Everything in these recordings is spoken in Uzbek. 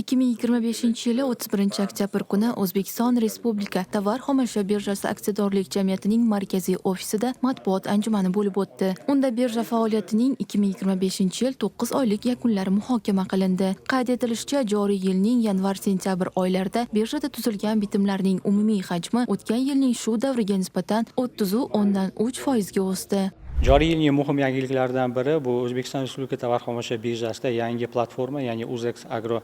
2025-yili 31 oktyabr kuni O'zbekiston Respublika tovar xomashyo birjasi aksiyadorlik jamiyatining markaziy ofisida matbuot anjumani bo'lib o'tdi. Unda birja faoliyatining 2025-yil 9 oylik yakunlari muhokama qilindi. Qayd etilishicha, joriy yilning yanvar-sentyabr oylarida birjada tuzilgan bitimlarning umumiy hajmi o'tgan yilning shu davriga nisbatan 30,3% ga o'sdi. Joriy yilning muhim yangiliklaridan biri bu O'zbekiston Respublika tovar xomashyo birjasida yangi platforma, ya'ni UzEx Agro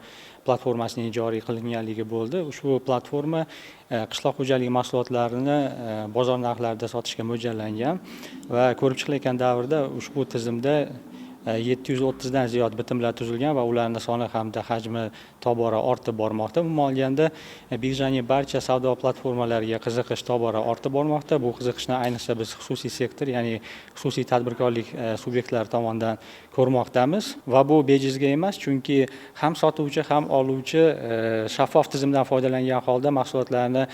platformasining joriy qilinganligi bo'ldi. Ushbu platforma qishloq xo'jaligi mahsulotlarini bozor narxlarida sotishga mo'ljallangan va ko'rib chiqilayotgan davrda ushbu tizimda 730 dan ziyod bitimlar tuzilgan va ularni soni hamda hajmi tobora ortib bormoqda. Umuman olganda, birjaning barcha savdo platformalariga qiziqish tobora ortib bormoqda. Bu qiziqishni ayniqsa biz xususiy sektor, ya'ni xususiy tadbirkorlik subyektlari tomonidan ko'rmoqdamiz va bu bejizga emas, chunki ham sotuvchi, ham oluvchi shaffof tizimdan foydalangan holda mahsulotlarni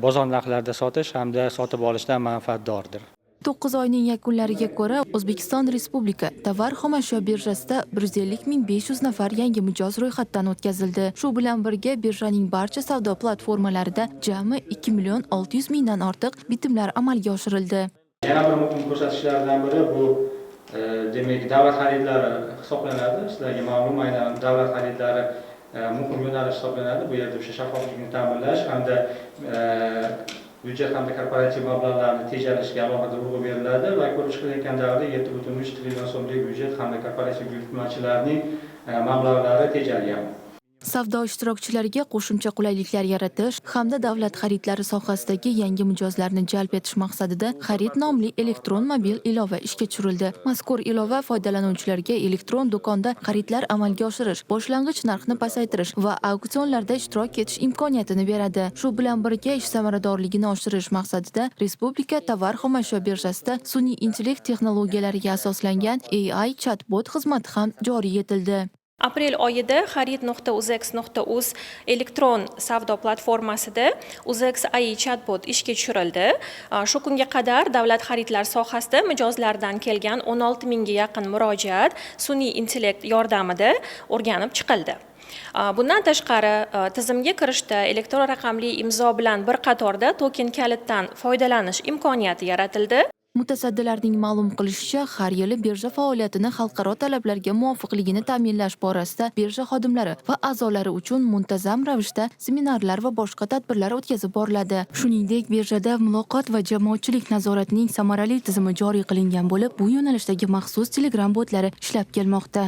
bozor narxlarida sotish hamda sotib olishdan manfaatdordir. 9 oyning yakunlariga ko'ra, O'zbekiston Respublika tovar xomashyo birjasida 150 500 nafar yangi mijoz ro'yxatdan o'tkazildi. Shu bilan birga birjaning barcha savdo platformalarida jami 2 million 600 mingdan ortiq bitimlar amalga oshirildi. Yana bir muhim ko'rsatkichlardan biri bu demak, davlat xaridlari hisoblanadi. Sizlarga ma'lum, aynan davlat xaridlari muhim yo'nalish hisoblanadi. Bu yerda o'sha shaffoflikni ta'minlash hamda byudjet hamda korporativ mablag'larni tejalishiga alohida urg'u beriladi va ko'rib chiqilayotgan davrda 7,3 trillion so'mlik byudjet hamda korporativ buyurtmachilarning mablag'lari tejalgan. Savdo ishtirokchilariga qo'shimcha qulayliklar yaratish hamda davlat xaridlari sohasidagi yangi mijozlarni jalb etish maqsadida Xarid nomli elektron mobil ilova ishga tushirildi. Mazkur ilova foydalanuvchilarga elektron do'konda xaridlar amalga oshirish, boshlang'ich narxni pasaytirish va auksionlarda ishtirok etish imkoniyatini beradi. Shu bilan birga ish samaradorligini oshirish maqsadida Respublika tovar xomashyo birjasida sun'iy intellekt texnologiyalariga asoslangan AI chatbot xizmati ham joriy etildi. Aprel oyida xarid.uzex.uz elektron savdo platformasida UzEx AI chatbot ishga tushirildi. Shu kunga qadar davlat xaridlar sohasida mijozlardan kelgan 16 mingga yaqin murojaat sun'iy intellekt yordamida o'rganib chiqildi. Bundan tashqari, tizimga kirishda elektron raqamli imzo bilan bir qatorda token kalitdan foydalanish imkoniyati yaratildi. Mutasaddilarning ma'lum qilishicha, har yili birja faoliyatini xalqaro talablarga muvofiqligini ta'minlash borasida birja xodimlari va a'zolari uchun muntazam ravishda seminarlar va boshqa tadbirlar o'tkazib boriladi. Shuningdek, birjada muloqot va jamoatchilik nazoratining samarali tizimi joriy qilingan bo'lib, bu yo'nalishdagi maxsus Telegram botlari ishlab kelmoqda.